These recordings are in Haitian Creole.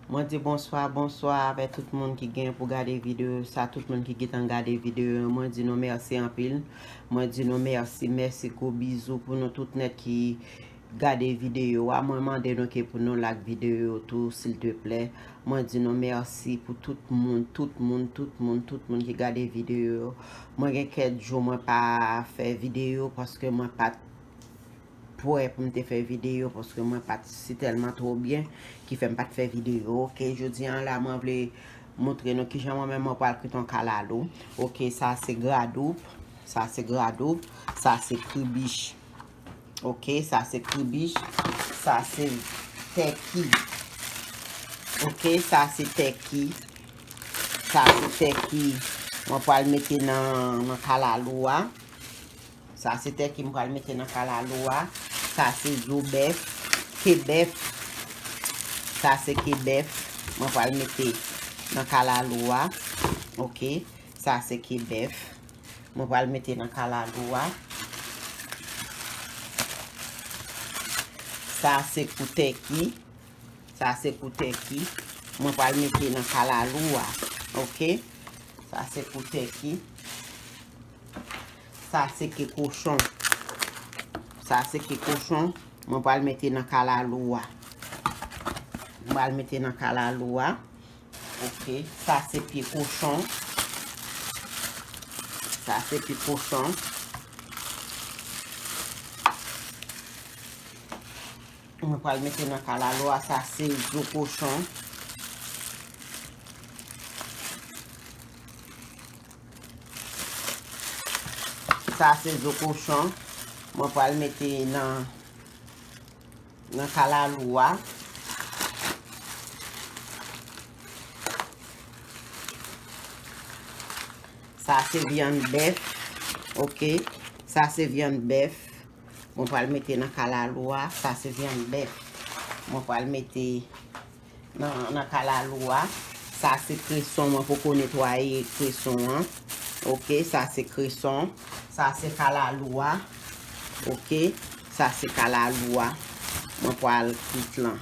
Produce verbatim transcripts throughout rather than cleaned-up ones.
Mwen di bonswa, bonswa avè tout moun ki gen pou gade videyo sa, tout moun ki gentan gade videyo. Mwen di nou mèsi anpil. Mwen di nou mèsi, mèsi, gwo bizou pou nou tout nèt ki gade videyo a. Mwen mande nou ke pou nou like videyo tou, silteplè. Mwen di nou mèsi pou tout moun, tout moun, tout moun, tout moun ki gade videyo. Mwen gen kèk jou mwen pa fè videyo paske mwen pa t prè pou m te fè videyo, paske mwen pa t si tèlman twò byen, ki fè m pa t fè videyo. Oke, jodi a la, mwen vle montre nou kijan mwen menm mwen pral kwit yon kalalou. Oke, sa se gradoup, sa se gradoup, sa se kribich. Oke, sa se kribich, sa se tèki. Oke, sa se tèki, sa se tèki. Mwen pral mete nan, nan kalalou a. Sa se tèki m pral mete nan kalalou a. Sa se zo bèf, ke bèf. Sa se ke bèf. Mwen pral mete nan kalalou a. Oke. Sa se ke bèf. Mwen pral mete nan kalalou a. Sa se kou tèki. Sa se kou tèki. Mwen pral mete nan kalalou a. Oke. Sa se kou tèki. Sa se ke kochon. Sa se ke kochon. Mwen pral mete nan kalalou a. Mwen pral mete nan kalalou a. Oke. Sa se pye kochon. Sa se pye kochon. Mwen pral mete nan kalalou a, sa se zo kochon. Sa se zo kochon. Mwen pral mete nan, nan kalalou a. Sa se vyann bèf. Oke. Sa se vyann bèf. Mwen pral mete nan kalalou a. Sa se vyann bèf. Mwen pral mete nan, nan kalalou a. Sa se kreson, mwen poko netwaye kreson an. Oke, sa se kreson. Sa se kalalou a. Oke, sa se kalalou a. Mwen pral kwit lan.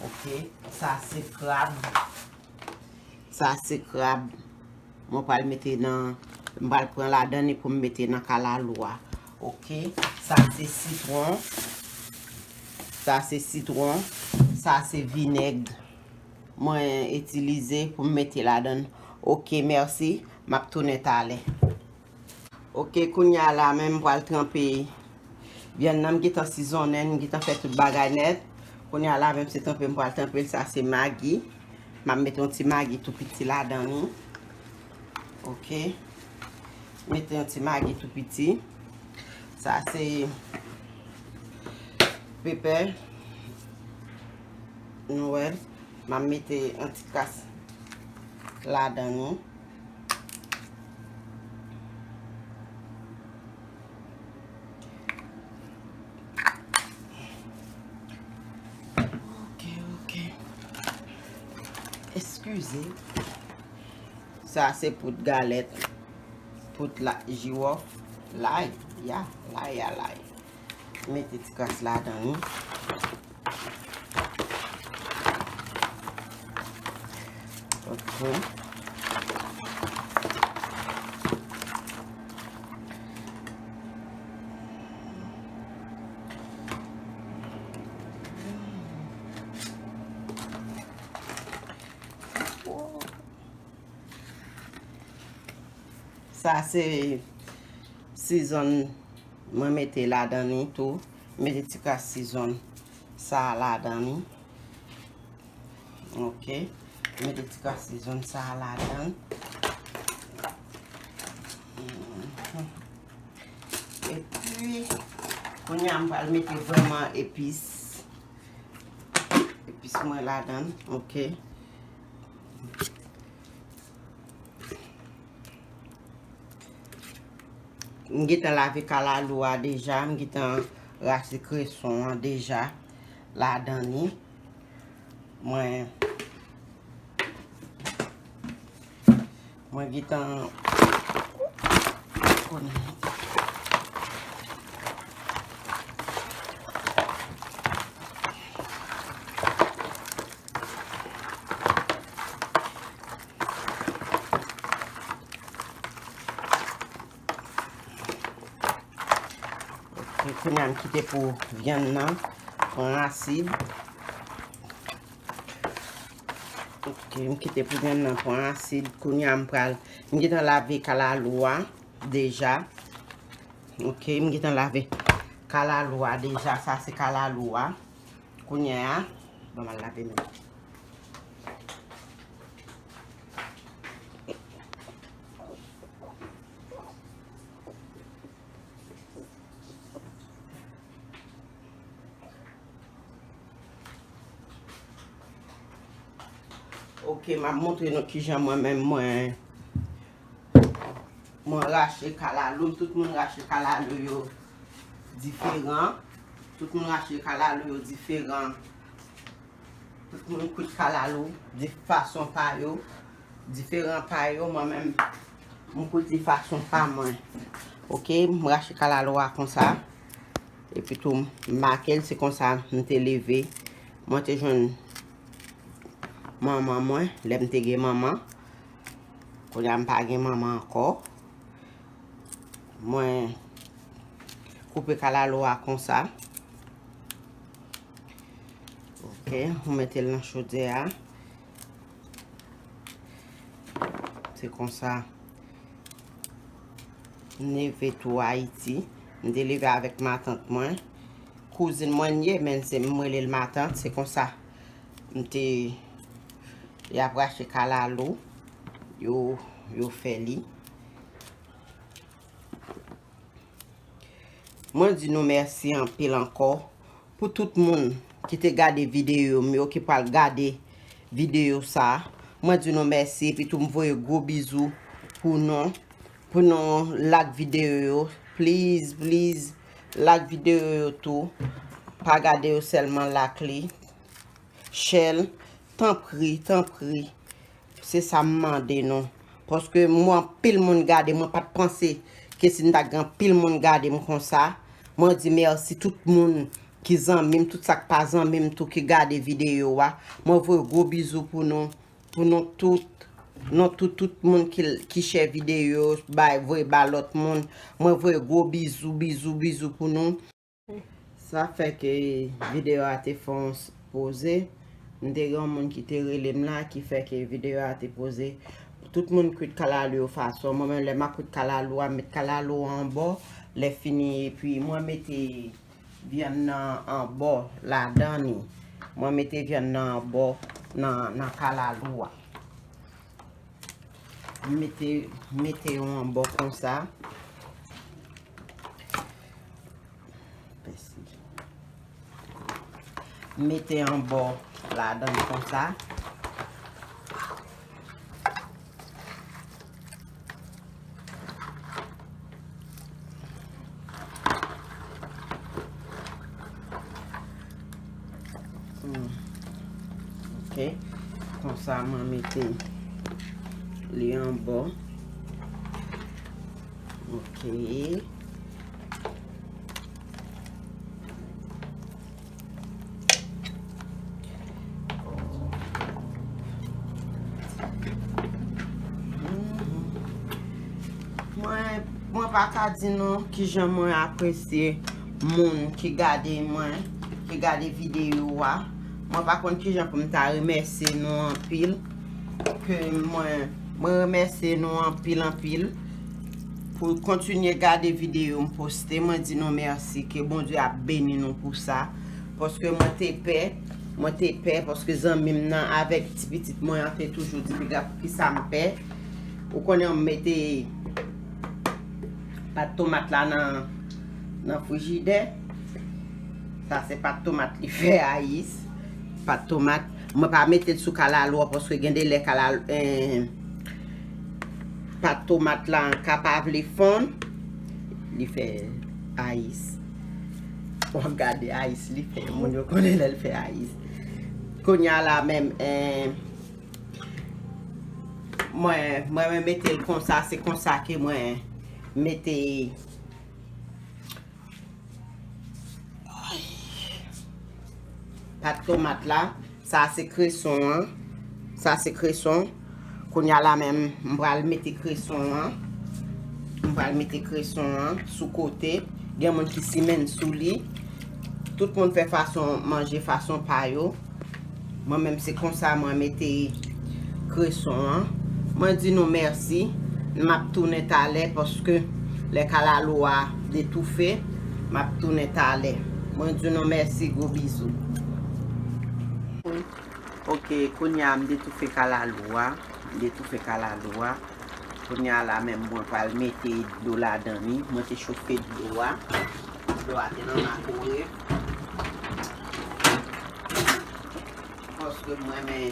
Oke, sa se krab. Sa se krab. Mwen pral mete nan, m pral pran ladan li pou m mete nan kalalou a. Oke, sa se sitwon. Sa se sitwon. Sa se vinèg mwen itilize pou m mete ladan. Oke, mèsi. M ap tounen talè. Oke, kounye a la, men m pral tranpe vyann nan, m gentan sizonnen, m gentan fè tout bagay nèt. Kounye a la, men m se tranpe, m pral tranpe l. Sa se magi. M ap mete yon ti magi tou piti ladan li. Oke. Mete yon ti magi tou piti. Sa se pepè nwèl. M ap mete yon ti kras ladan li. Ok, ok. Eskize. Sa se poud galèt. Poud la, jiwòf. Lay. Ya, lay, ya, lay. Mete ti kras ladan li. Ok. Sa se season mwen mete ladan li tou. Mete ti kras season sa ladan li. Ok. Mete ti kras season sa ladan. Epi, kounye a m pral mete vrèman epis. Epis mwen ladan. Ok. M gentan lave kalalou a deja, m gentan rache kreson an deja ladan li. Mwen, mwen gentan konnen. Kounye a m kite pou vyann nan pran asid. Ok, m kite pou vyann nan pran asid. Kounye a m pral, m gentan lave kalalou a deja. Ok, m gentan lave kalalou a deja. Sa se kalalou a. Kounye a, ban m al lave men. Ok, m ap montre nou kijan mwen menm mwen, mwen rache kalalou. Tout moun rache kalalou yo diferan. Tout moun rache kalalou yo diferan. Tout moun kwit kalalou di fason pa yo, diferan pa yo. Mwen menm, m kwit li fason pa mwen. Ok, m rache kalalou a konsa. Epi tou, m make l, se konsa m te leve. Mwen te jwenn manman mwen, lè m te gen manman. Kounye a m pa gen manman ankò. Mwen koupe kalalou a konsa. Ok, ou mete l nan chodyè a. Se konsa. M leve tou Ayiti. M te leve avèk matant mwen. Kouzin mwen l ye, men se m rele l matant. Se konsa. M te, y ap rache kalalou. Yo, yo fè li. Mwen di nou mèsi anpil ankò pou tout moun ki te gade videyo m yo, ki pral gade videyo sa. Mwen di nou mèsi, epi tou m voye gwo bizou pou nou, pou nou like videyo yo. Please, please, like videyo yo tou. Pa gade yo sèlman, like li. Share l, tanpri, tanpri. Se sa m mande nou. Paske mwen anpil moun gade, mwen pa t panse ke si m ta gen anpil moun gade m konsa. Mwen di mèsi tout moun ki zanmi m, tout sa k pa zanmi m tou ki gade videyo a. Mwen voye gwo bizou pou nou, pou nou tout. Non tout, tout moun ki, ki share videyo, bay, voye ba lòt moun. Mwen voye gwo bizou, bizou, bizou pou nou. Sa fè ke videyo a te fè yon s-, poze. M te gen yon moun ki te rele m la, ki fè ke videyo a te poze. Tout moun kwit kalalou yo fason. Mwen menm, lè m ap kwit kalalou a, m met kalalou an bò. Lè fini, epi mwen mete vyann nan an bò ladan li. Mwen mete vyann nan an bò nan, nan kalalou a. M mete, mete yo an bò konsa. Pèsi. Mete an bò ladan konsa. Hmm. Ok. Konsa, mwen mete li an bò. Ok. Mwen, mwen pa ka di nou kijan mwen apresye moun ki gade mwen, ki gade videyo a. Mwen pa konn kijan pou m ta remèsye nou anpil. Ke mwen, mwen remèsye nou anpil, anpil pou kontinye gade videyo m poste. Mwen di nou mèsi, ke Bondye ap beni nou pou sa. Paske mwen te pè, mwen te pè, paske zanmi m nan avèk ti pitit mwen an te toujou di, "Piga, poukisa m pè?" Ou konnen, m mete pat tomat la nan, nan frijidè. Sa se pat tomat li fè ayis. Pat tomat. Mwen pa mete l sou kalalou a paske gen de lè kalalou, eh, pat tomat la ka pa vle fonn. Li fè ayis. W ap gade ayis li fè. Moun yo konnen lè l fè ayis. Kounye a la menm, eh, mwen, mwen, mwen mete l konsa, se konsa ke mwen mete pat tomat la. Sa se kreson an. Sa se kreson. Kounye a la menm, m pral mete kreson an. M pral mete kreson an sou kote. Gen moun ki simen sou li. Tout moun fè fason manje fason pa yo. Mwen menm se konsa mwen mete kreson an. Mwen di nou mèsi. M ap tounen talè paske lè kalalou a detoufe, m ap tounen talè. Mwen di nou mèsi, gwo bizou. Ok, kounye a m detoufe kalalou a. M detoufe kalalou a. Kounye a la menm mwen pral mete dlo ladan li. Mwen te chofe dlo a. Dlo a te nan makwowev. Paske mwen renmen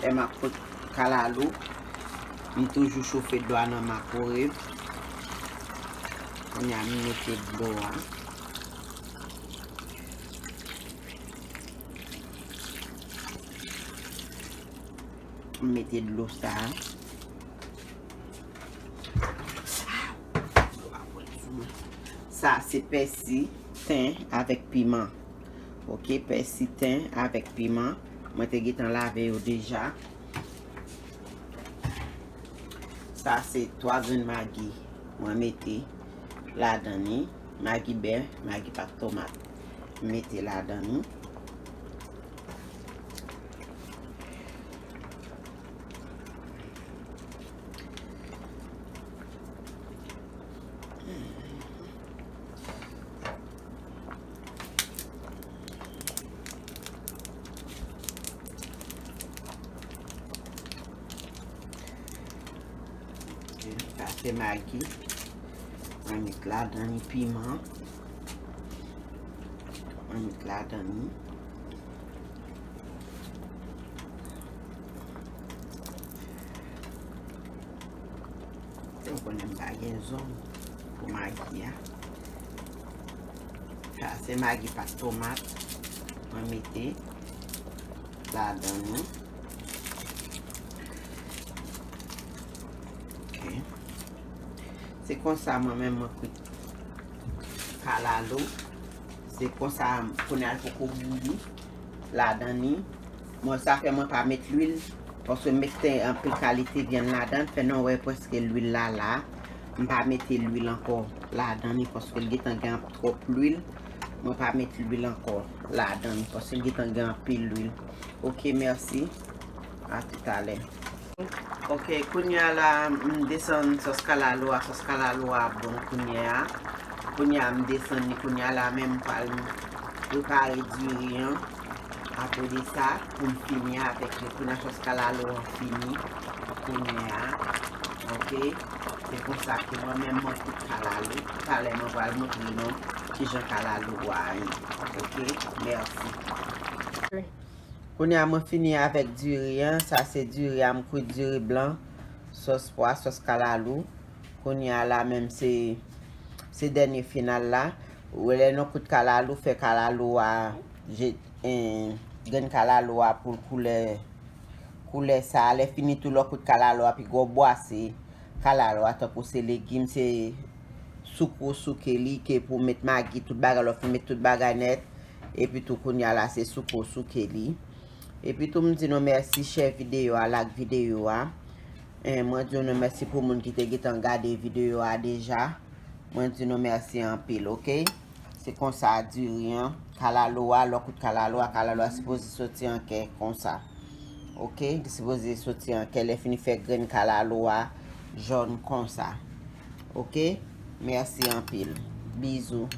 lè m ap fwet kalalou, m toujou chofe dlo a nan makwowev. Kounye a m mete dlo a. M mete dlo sa a. Sa se pèsi, ten avèk piman. Ok, pèsi, ten avèk piman. Mwen te gentan lave yo deja. Sa se twa grenn magi mwen mete ladan li. Magi bè, magi pat tomat. M mete ladan li. Sa se magi. Mwen met ladan li piman. Mwen met ladan li. Ou konnen m pa gen zòn pou magi a. Sa se magi pat tomat. Mwen mete ladan li. Ok. Se konsa mwen menm mwen kwit kalalou. Se konsa kounye a l poko bouyi ladan li. Mwen sa fè mwen pa met lwil. Paske m met anpil kalite vyann ladan. Fè nou wè prèske lwil la la. M pa mete lwil ankò ladan li. Paske l gentan gen twòp lwil. Mwen pa met lwil ankò ladan li. Paske l gentan gen anpil lwil. Ok, mèsi. A toutalè. Ok, kounye a la, m desann sòs kalalou a. Sòs kalalou a bon kounye a. Kounye a, m desann li kounye a la, men m pral prepare diri an. Apre de sa, pou m fini avèk li. Kounye a, sòs kalalou an fini. Kounye a, ok. Se konsa ke mwen menm mwen kwit kalalou. Talè mwen pral montre nou kijan kalalou a ye. Ok, mèsi. Kounye a mwen fini avèk diri an. Sa se diri a m kwit, diri blan, sòs pwa, sòs kalalou. Kounye a la menm se, se dènye final la. Ou wè lè nou kwit kalalou, fè kalalou a, je, en, grenn kalalou a pou l koulè, koulè sa. Lè fini tou lè w kwit kalalou a, pi gwo bwase kalalou a tankou se legim, se souke w souke li, ke pou w met magi, tout bagay, lè w fin met tout bagay nèt. Epi tou kounye a la se souke w souke li. Epi tou m di nou mèsi, share videyo a, like videyo a. Eh, mwen di nou mèsi pou moun ki te gentan gade videyo a deja. Mwen di nou mèsi anpil, ok? Se konsa diri an, kalalou a, lè w kwit kalalou a, kalalou a sipoze soti an kè konsa. Ok? Li sipoze soti an kè, lè fini fè grenn kalalou a jòn konsa. Ok? Mèsi anpil. Bizou.